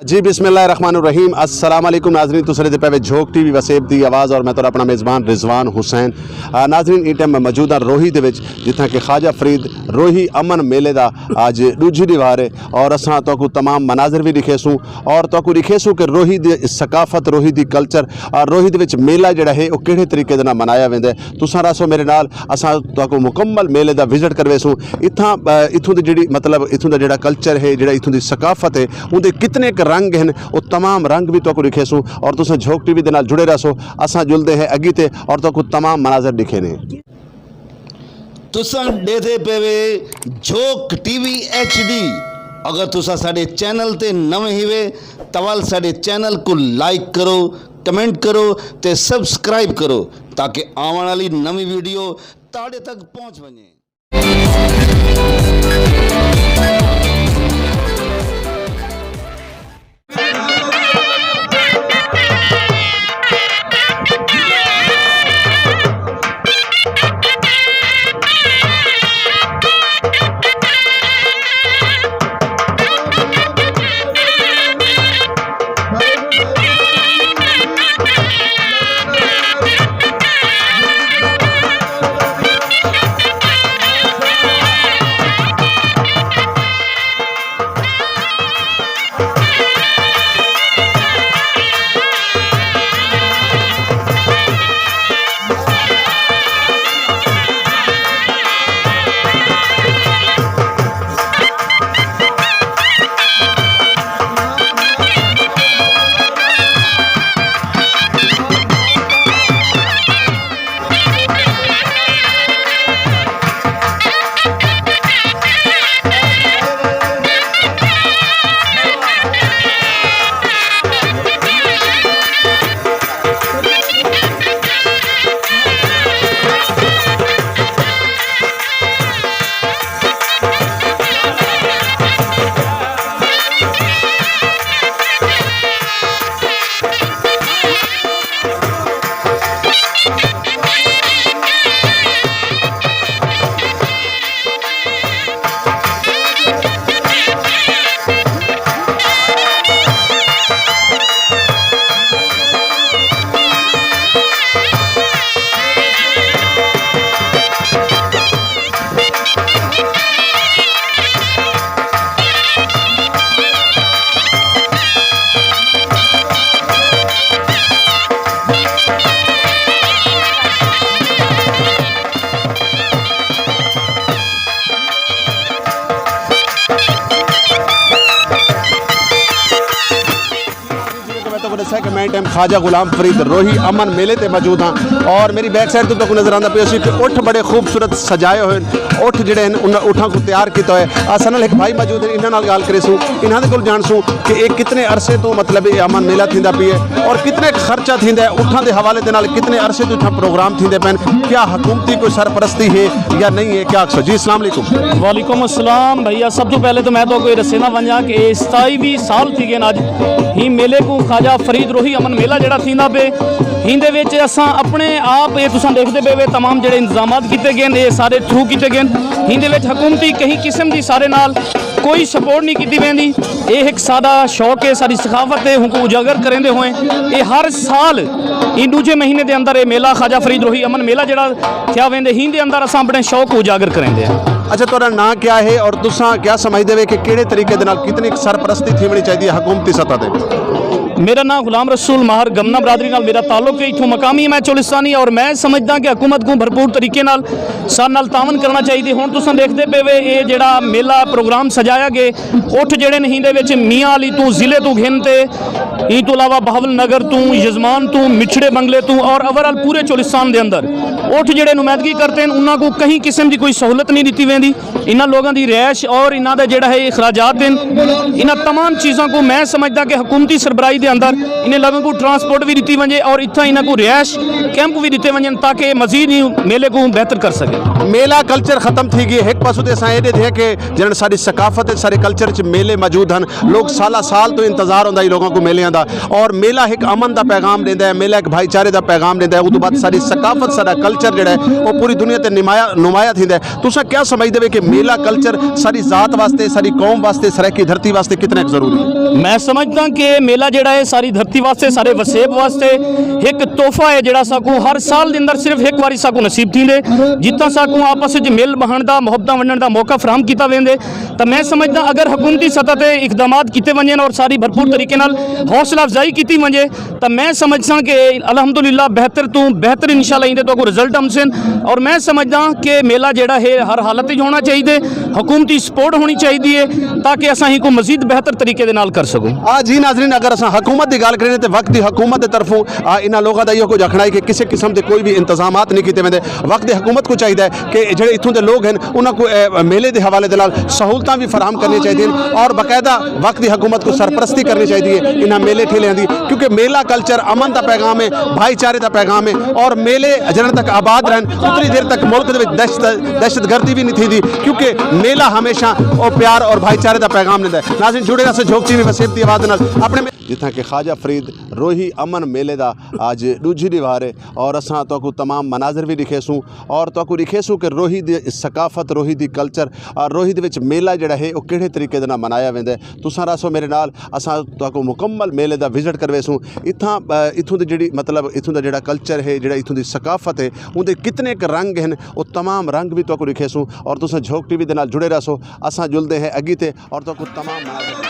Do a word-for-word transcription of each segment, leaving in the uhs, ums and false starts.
جی، بسم اللہ الرحمن الرحیم۔ السلام علیکم ناظرین، تساں ݙیہدے پئے وے جھوک ٹی وی وسیب دی آواز اور میں تہاݙا اپݨا میزبان رضوان حسین۔ آ، ناظرین، ایں ٹائم میں موجود ہاں روہی دے وچ، جتھاں کہ خواجہ فرید روہی امن میلے دا اڄ ݙوجھی ݙیہاڑ ہے اور اساں تہاکوں تمام مناظر وی ݙکھیسوں اور تہاکوں ݙکھیسوں کہ روہی دی ثقافت، روہی دی کلچر اور روہی دے وچ میلہ جیڑھا ہے او کیڑھے طریقے دے نال منایا ویندا ہے۔ تساں رہسو میرے نال، اساں تہاکوں مکمل میلے دا وزٹ کرویسوں۔ اتھاں، آ، اتھوں دی جیڑھی مطلب اتھوں دا جیڑھا کلچر ہے، جیڑھا اتھوں دی ثقافت ہے، اوندے کتنے ک رنگ ہن، او تمام رنگ وی تہاکوں ݙکھیسوں اور تساں جھوک ٹی وی دے نال جڑے رہسو۔ اساں جلدے ہیں اڳی تے اور تہاکوں تمام مناظر ݙکھینے۔ تساں ݙیہدے پئے وے جھوک ٹی وی ایچ ڈی۔ اگر تساں ساݙے چینل تے نویں ہیوے تاں ول ساݙے چینل کوں لائک کرو، کمنٹ کرو تے سبسکرائب کرو تاکہ آوݨ والی نویں ویڈیو تہاݙے تک پہنچ ونڄے۔ جیویں کہ میں تہاکوں ݙسیا کہ میں ٹائم خواجہ غلام فرید روہی امن میلے تے موجود ہاں اور میری بیک سائیڈ تے تہاکوں نظر آندا پیا سی کہ اٹھ بڑے خوبصورت سجائے ہوئے ہن۔ اٹھ جڑے ہن، انہاں اٹھاں کوں تیار کیتا ہوئے۔ اساں نال ہک بھائی موجود ہن، انہاں نال ڳالھ کریسوں، انہاں دے کول ڄاݨسوں کہ اے کتنے عرصے توں مطلب اے امن میلہ تھیندا پیا ہے اور کتنے خرچہ تھیندا ہے اٹھاں دے حوالے دے نال، کتنے عرصے توں اتھاں پروگرام تھیندے پئن، کیا حکومتی کوئی سرپرستی ہے یا نہیں ہے، کیا آکھسو؟ جی، السلام علیکم۔ وعلیکم السلام بھیا، سب توں پہلے تو میں تہاکوں اے ݙسیندا ونڄاں کہ اے ستائیویں سال تھی ڳئے ہن اڄ ہی میلے کوں خواجہ فرید روہی امن میلہ جڑا تھیندا پئے، ہیندے وچ اساں اپݨے آپ، اے تساں ݙیکھدے پئے وے، تمام جڑے انتظامات کیتے ڳئے ہن، اے سارے تھرو کیتے ڳئے ہن۔ ہیندے وچ حکومتی کہیں قسم دی سارے نال کوئی سپورٹ نہیں کیتی ویندی۔ اے ہک ساݙا شوق ہے، ساݙی ثقافت ہے، اونکوں اجاگر کریندے ہوئے اے ہر سال ایں ݙوجھے مہینے دے اندر اے میلہ خواجہ فرید روہی امن میلہ جڑا تھیا ویندے، ہیندے اندر اساں اپݨے شوق کوں اجاگر کریندے ہیں۔ اچھا، تہاݙا ناں کیا ہے اور تساں کیا سمجھدے وے کہ کیڑھے طریقے دے نال کتنی سرپرستی تھیوݨی چاہیدی ہے حکومتی سطح تے؟ میرا ناں غلام رسول ماہر، گمنا برادری نال میرا تعلق ہے، اتھوں مقامی میں چولستانی، اور میں سمجھدا کہ حکومت کوں بھرپور طریقے نال ساݙے نال تعاون کرݨا چاہیدے۔ ہݨ تساں ݙیکھدے پئے وے، اے جڑا میلہ پروگرام سجایا ڳئے، اٹھ جڑے نے ہیندے وچ میاں علی توں، ضلع توں گھن تے ایں توں علاوہ بہاول نگر توں، یزمان توں، مچھڑے بنگلے توں اور اوور آل پورے چولستان دے اندر اٹھ جڑے نمائندگی کرتے ہیں، انہاں کوں کہیں قسم دی کوئی سہولت نہیں ݙتی ویندی۔ انہاں لوگاں دی رہائش اور انہاں دے جڑا ہے اخراجات ہیں، انہاں تمام چیزاں کوں میں سمجھدا کہ حکومتی سربراہی دے اندر انہیں لوگوں کو ٹرانسپورٹ بھی ݙتی ونڄے اور اتھاں انہاں کو رہائش کیمپ بھی ݙتے ونڄن، تاکہ مزید ہی میلے کو بہتر کر سڳے۔ میلہ کلچر ختم تھی ڳئے۔ ہک پاسوں تے اساں اے ݙیہدے ہیں کہ جݙݨ ساݙی ثقافت ہے، ساݙے کلچر وچ میلے موجود ہن، لوگ سالاں سال توں انتظار ہوندا ہی لوگوں کو میلیاں دا، اور میلہ ہک امن دا پیغام ݙیندا ہے، میلہ ہک بھائی چارے دا پیغام ݙیندا ہے۔ اوں توں بعد ساݙی ثقافت، ساݙا کلچر جڑا ہے، وہ پوری دنیا تے نمایاں، نمایاں تھیندا ہے۔ تساں کیا سمجھدے ہو کہ میلہ کلچر ساݙی ذات واسطے، ساݙی قوم واسطے، سرائیکی دھرتی واسطے کتنا کُ ضروری ہے؟ میں سمجھدا کہ میلہ جڑا ہے ساری دھرتی واسطے، سارے وسیب واسطے ہک تحفہ ہے، جڑا ساکوں ہر سال دے اندر صرف ہک واری ساکوں نصیب تھیندے، جتھاں ساکوں آپس وچ مل بہݨ دا، محبتاں ونڈݨ دا موقع فراہم کیتا ویندے۔ تاں میں سمجھدا اگر حکومتی سطح تے اقدامات کیتے ونڄن اور ساری بھرپور طریقے نال حوصلہ افزائی کیتی ونڄے، تاں میں سمجھساں کہ الحمدللہ بہتر توں بہتر انشاءاللہ ایندے تہاکوں رزلٹ امسن۔ اور میں سمجھداں کہ میلہ جڑا ہے ہر حالت وچ ہونا چاہیے، حکومتی سپورٹ ہونی چاہیے، تاکہ اساں ایکوں مزید بہتر طریقے دے نال کر سکوں۔ آ جی ناظرین، اگر اساں حکومت دی ڳالھ کریں تے وقت دی حکومت دے طرفوں، آ، انہاں لوگاں دا ایہو کچھ آکھݨا ہے کہ کسے قسم دے کوئی بھی انتظامات نہیں کیتے ویندے۔ وقت دی حکومت کو چاہیے کہ جڑے اتھوں دے لوگ ہیں، انہاں کو، اے، میلے دے حوالے دے نال سہولتاں بھی فراہم کرنی چاہیے اور باقاعدہ وقت دی حکومت کو سرپرستی کرنی چاہیے انہاں میلے ٹھیلیاں دی، کیونکہ میلہ کلچر امن دا پیغام ہے، بھائی چارے دا پیغام ہے، اور میلے جنہاں تک آباد رہن، اتنی دیر تک ملک دے وچ دہشت، دہشت گردی بھی نہیں تھیندی، کیونکہ میلہ ہمیشہ او پیار اور بھائی چارے دا پیغام ݙیندا ہے۔ ناظرین، جڑے رہسو جھوک ٹی وی وسیب دی آواز دے نال۔ اپنے جتھاں کہ خواجہ فرید روہی امن میلے دا اڄ ݙوجھی ݙیہاڑ ہے، اور اساں تہاکوں تمام مناظر بھی ݙکھیسوں، اور تہاکوں ݙکھیسوں کہ روہی دی ثقافت، روہی دی کلچر، اور روہی دے وچ میلہ جڑا ہے، او کیڑھے طریقے دے نال منایا ویندا ہے۔ تساں رہسو میرے نال، اساں تہاکوں مکمل میلے دا وزٹ کرویسوں۔ اتھاں، آ، اتھوں دی جڑی، مطلب، اتھوں دا جڑا کلچر ہے، جڑا اتھوں دی ثقافت ہے، اوندے کتنے ک رنگ ہن، او تمام رنگ بھی تہاکوں ݙکھیسوں۔ اور تساں جھوک ٹی وی دے نال جڑے رہسو۔ اساں جلدے ہیں اڳی تے، اور تہاکوں تمام مناظر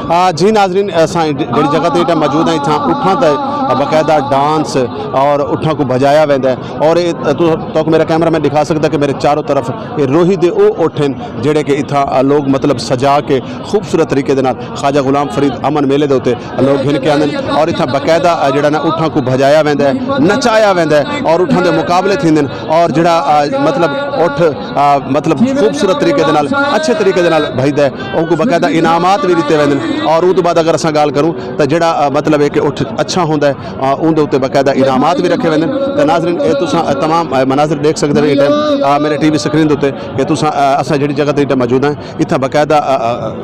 آ، جی ناظرین، اساں جڑی جگہ تے ٹائم موجود ہیں، اتھاں اٹھاں تے باقاعدہ ڈانس اور اٹھاں کو بجایا ویندا ہے۔ اور اے تو، تو میرا کیمرہ مین دکھا سکدا کہ میرے چاروں طرف اے روہی دے او اٹھ ہیں جڑے کہ اتھاں لوگ مطلب سجا کے خوبصورت طریقے دے نال خواجہ غلام فرید امن میلے دے اتے لوگ گھن کے آندن اور اتھاں باقاعدہ، آ، جڑا نا اٹھاں کو بھجایا ویندا ہے، نچایا ویندا ہے اور اٹھاں دے مقابلے تھیندن اور جڑا، آ، مطلب اٹھ، آ، مطلب خوبصورت طریقے دے نال، اچھے طریقے دے نال بھجدا ہے، اونکوں باقاعدہ انعامات بھی ݙتے ویندن۔ اور اوں توں بعد اگر اساں ڳالھ کروں تاں جڑا، آ، مطلب ہے کہ اٹھ اچھا ہوندا ہے، آ، اون دے اتے باقاعدہ انعامات بھی رکھے ویندن۔ تے ناظرین، اے تساں، آ، تمام، آ، مناظر ݙیکھ سڳدے ہو اے ٹائم، آ، میرے ٹی وی سکرین دے اتے کہ تساں، آ، اساں جڑی جگہ تے اے ٹائم موجود ہیں، اتھاں باقاعدہ، آ، آ، آ،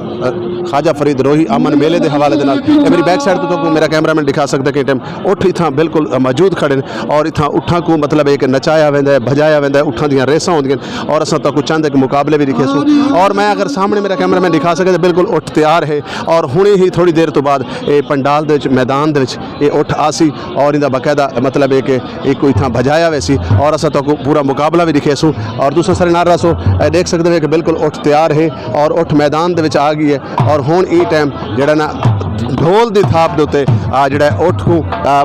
خواجہ فرید روہی امن میلے دے حوالے دے نال۔ اے میری بیک سائیڈ تو تہاکوں میرا کیمرہ مین دکھا سڳدا کہ اے ٹائم اٹھ اتھاں بالکل موجود کھڑے ہیں اور اتھاں اٹھاں کوں مطلب ہے کہ نچایا ویندا ہے، بھجایا ویندا ہے، اٹھاں دیاں ریساں ہوندیاں ہیں اور اساں تہاکوں چند ہک مقابلے بھی ݙکھیسوں۔ اور میں اگر سامݨے میرا کیمرہ مین دکھا سڳے تاں بالکل اٹھ تیار ہے اور ہݨے ہی تھوڑی دیر تو بعد اے پنڈال دے وچ، میدان دے وچ اے اٹھ آسی اور ایندا باقاعدہ مطلب ہے کہ ایکوں اتھاں بھجایا ویسی اور اساں تہاکوں پورا مقابلہ بھی ݙکھیسوں۔ اور تساں سارے نال رہسو، اے ݙیکھ سڳدے ہو کہ بالکل اٹھ تیار ہے اور اٹھ میدان دے وچ آ ڳئی ہے۔ اور ہݨ ایں ٹائم جڑا نا ڈھول دی تھاپ دے اتے، آ، جڑا ہے اٹھ کوں، آ، آ،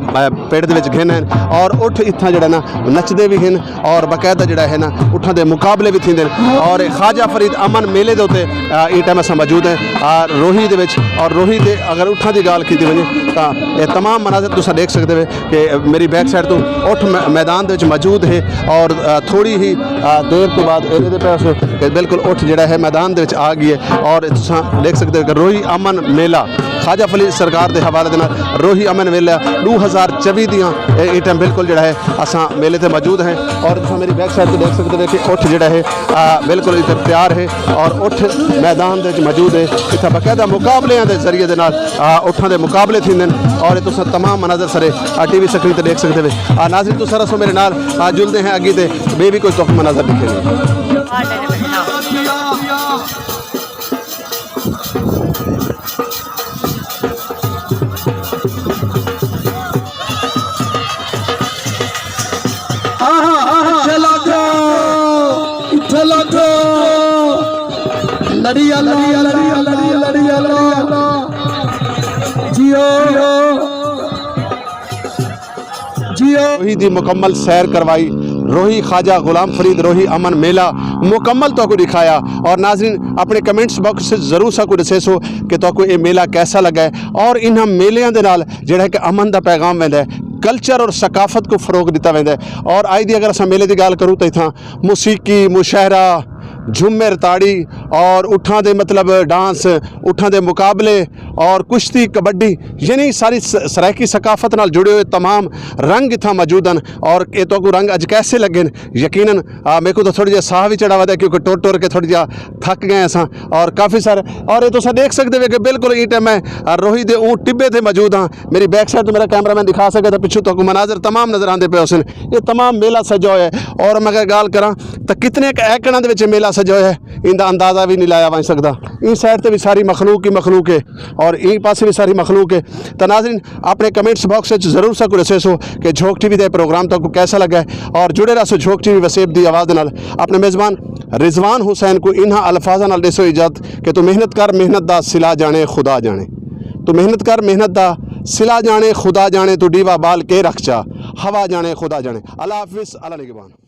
پڑ دے وچ گھن ہن اور اٹھ اتھاں جڑا نا نچدے وی ہن اور باقاعدہ جڑا ہے نا اٹھاں دے مقابلے وی تھیندے ہن۔ اور خواجہ فرید امن میلے دے اتے، آ، ایں ٹائم اساں موجود ہیں، آ، روہی دے وچ۔ اور روہی دے اگر اٹھاں دی ڳالھ کیتی ونڄے تاں اے تمام مناظر تساں ݙیکھ سڳدے ہو کہ میری بیک سائیڈ توں اٹھ م-، میدان دے وچ موجود ہے اور، آ، تھوڑی ہی، آ، دیر تو بعد اے ݙیہدے پئے ہو کہ بالکل اٹھ جڑا ہے میدان دے وچ آ ڳئی ہے۔ اور تساں ݙیکھ سڳدے ہو کہ روہی امن میلہ خواجہ فرید سرکار دے حوالے دے نال روہی امن میلہ ݙو ہزار چوی دیاں اے، اے ٹائم بالکل جڑا ہے اساں میلے تے موجود ہیں۔ اور تساں میری بیک سائیڈ تے ݙیکھ سڳدے ہو کہ اٹھ جڑا ہے، آ، بالکل اتھاں تیار ہے اور اٹھ میدان دے وچ موجود ہے۔ اتھاں باقاعدہ مقابلیاں دے ذریعے دے نال، آ، اٹھاں دے مقابلے تھیندے ہن اور اے تساں تمام مناظر سارے، آ، ٹی وی سکرین تے ݙیکھ سڳدے ہو۔ آ، ناظرین تساں رہسو میرے نال، آ، جلدے ہیں اڳی تے ٻئے بھی کوئی تحفے مناظر ݙکھیسوں۔ آہا، آہا، اتھے لاگو، اتھے لاگو۔ لڑی اللہ، لڑی اللہ، لڑی اللہ۔ جیو۔ جیو۔ روہی دی مکمل سیر کروائی، روہی خواجہ غلام فرید روہی امن میلہ مکمل تہاکوں ݙکھایا۔ اور ناظرین، اپݨے کمنٹس باکس وچ ضرور ساکوں ݙسیسو کہ تہاکوں اے میلہ کیسا لڳا ہے اور انہاں میلیاں دے نال جڑا ہے کہ امن دا پیغام ویندا ہے، کلچر اور ثقافت کوں فروغ ݙتا ویندا ہے۔ اور اڄ دی اگر اساں میلے دی ڳالھ کروں تاں اتھاں موسیقی، مشاعرہ، جھمر تاڑی اور اٹھاں دے مطلب ڈانس، اٹھاں دے مقابلے اور کشتی، کبڈی، یعنی ساری س-، سرائیکی ثقافت نال جڑے ہوئے تمام رنگ اتھاں موجود ہن۔ اور اے تہاکوں رنگ اڄ کیسے لڳے ہن؟ یقیناً، آ، میکوں تاں تھوڑا جیہا ساہ وی چڑھا ودا ہے کیونکہ ٹر ٹر کے تھوڑا جیہا تھک ڳئے اساں۔ اور کافی سارے، اور اے تساں ݙیکھ سڳدے ہو کہ بالکل ایں ٹائم میں، آ، روہی دے اوں ٹبے تے موجود ہاں۔ میری بیک سائیڈ توں میرا کیمرہ مین ݙکھا سڳے تاں پچھوں تہاکوں مناظر تمام نظر آندے پئے ہوسن۔ اے تمام میلہ سجا ہویا ہے اور میں اگر ڳالھ کراں تاں کتنے ک ایکڑاں دے وچ میلہ سجا ہویا ہے، ایندا اندازہ وی نہیں لایا ونڄ سڳدا۔ ایں سائیڈ تے وی ساری مخلوق ہی مخلوق ہے اور ایں پاسے وی ساری مخلوق ہے۔ تاں ناظرین، اپݨے کمنٹس باکس وچ ضرور ساکوں ݙسیسو کہ جھوک ٹی وی دے پروگرام تہاکوں کیسا لڳا ہے اور جڑے رہسو جھوک ٹی وی وسیب دی آواز دے نال۔ اپݨے میزبان رضوان حسین کوں انہاں الفاظاں نال ݙیسو اجازت کہ توں محنت کر، محنت دا صلہ ڄاݨے خدا ڄاݨے۔ توں محنت کر، محنت دا صلہ ڄاݨے خدا ڄاݨے، توں ݙیوا ٻال کے رکھ چا، ہوا ڄاݨے خدا ڄاݨے۔ اللہ حافظ، اللہ نگہبان۔